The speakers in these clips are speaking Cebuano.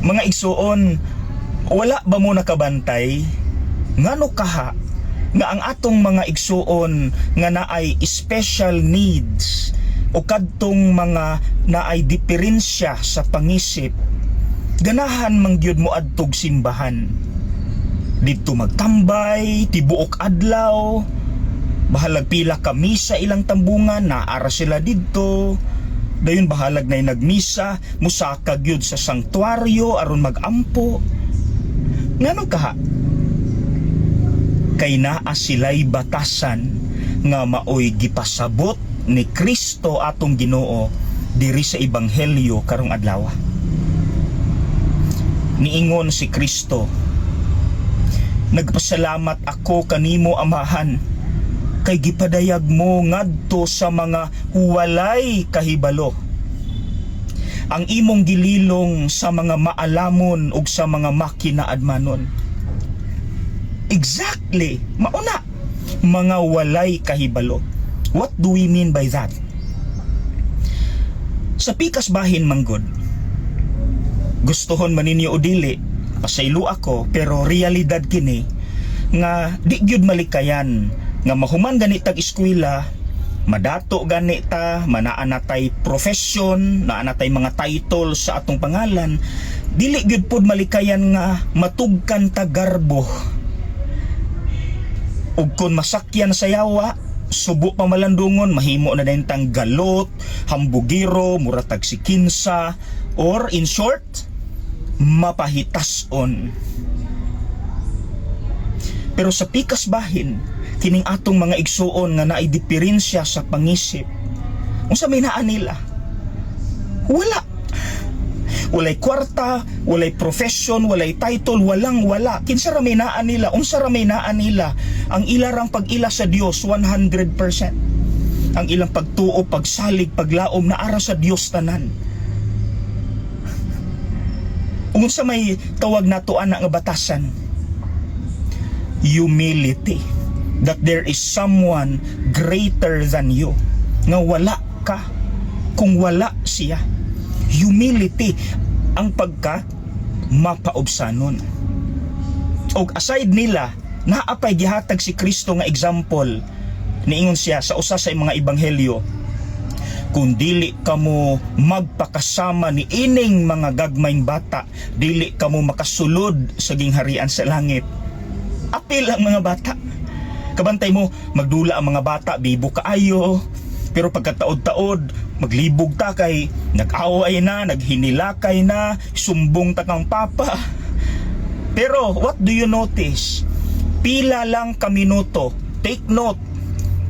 Mga igsuon, wala ba mo nakabantay? Ngano kaha nga ang atong mga igsuon nga naay special needs o kadtong mga naay diferensya sa pangisip, ganahan man gyud mo adtog simbahan? Didto magtambay tibuok adlaw, bahalag pila ka misa ilang tambungan, naara sila didto. Dayon bahalag na nagmisa, musaka gyud sa sanktuaryo aron magampo. Ngano kaha? Kay naa sila'y batasan nga maoy gipasabot ni Kristo atong Ginoo diri sa ebanghelyo karong adlaw. Niingon si Kristo, "Nagpasalamat ako kanimo, Amahan, kay gipadayag mo ngadto sa mga walay kahibalo ang imong gililong sa mga maalamon ug sa mga makinaadmanon." Exactly, mauna mga walay kahibalo. What do we mean by that? Sa pikas bahin manggod, gustuhon man ninyo o dili, pasaylo ako, pero realidad kini nga di gyud malikayan nga mahuman gani tag eskwela, madato gani ta, manaa na tay profession, naa na tay mga title sa atong pangalan, dili gyud pod malikayan nga matugkan ta garbo. Ug kung masakyan sa yawa, subo pa malandungon, mahimo na din tang galot, hambugiro, muratag si kinsa, or in short, mapahitason. Pero sa pikas bahin, kining atong mga igsuon nga naay diferensya sa pangisip, unsa may naa nila? Wala. Walay kwarta, walay profession, walay title, walang wala. Kinsa ra may naa nila? Unsa ra may naa nila? Ang ilarang pag-ila sa Dios 100%. Ang ilang pagtuo, pagsalig, paglaom naara sa Dios tanan. Unsa may tawag nato ana nga batasan? Humility. That there is someone greater than you. Nga wala ka kung wala siya. Humility ang pagka mapaubsanon. Og aside nila, naapay gihatag si Kristo nga example. Niingon siya sa usa sa mga ebanghelyo, "Kung dili kamo magpakasama ni ining mga gagmayng bata, dili kamo makasulod sa gingharian sa langit." Apil ang mga bata. Kabantay mo, magdula ang mga bata, bibo kaayo. Pero pagkataod-taod, maglibog ta kay nag-away na, naghinilakay na, sumbong ta kang papa. Pero what do you notice? Pila lang ka minuto. Take note.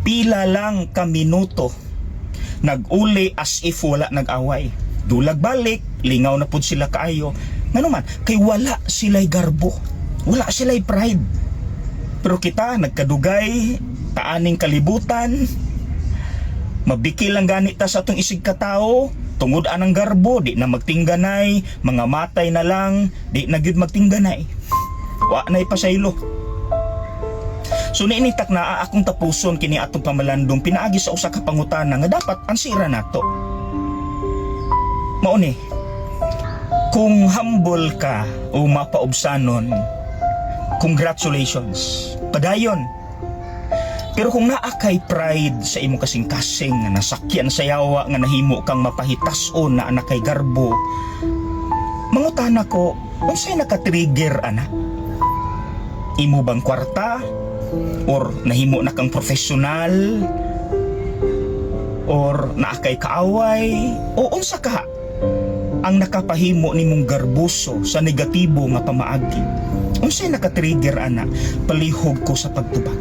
Pila lang ka minuto. Nag-uli as if wala nag-away. Dulag balik, lingaw na pud sila kaayo. Ngano man, kay wala sila'y garbo. Wala sila'y pride. Pero kita, nagkadugay, taaning kalibutan, mabiki lang gani ta sa atong isig katao, tungod anang garbo, di na magtingganay, mga matay na lang, di na gyud magtingganay. Wa na ipasaylo. So niinitak na akong tapuson kini atong pamalandong pinaagi sa usa ka pangutana nga dapat ansira nato. Mao ni, kung humble ka o mapaubsanon, congratulations. Padayon. Pero kung naa kay pride sa imong kasing-kasing nga nasakyan sa yawa nga nahimo kang mapahitason na anak kay garbo, mangutana ko, unsay naka-trigger ana? Imo bang kwarta? Or nahimo na kang profesional? Or naa kay kaaway? O unsa ka ang nakapahimo nimong garbuso sa negatibo nga pamaagi? Unsay naka-trigger ana? Palihog ko sa pagtubag.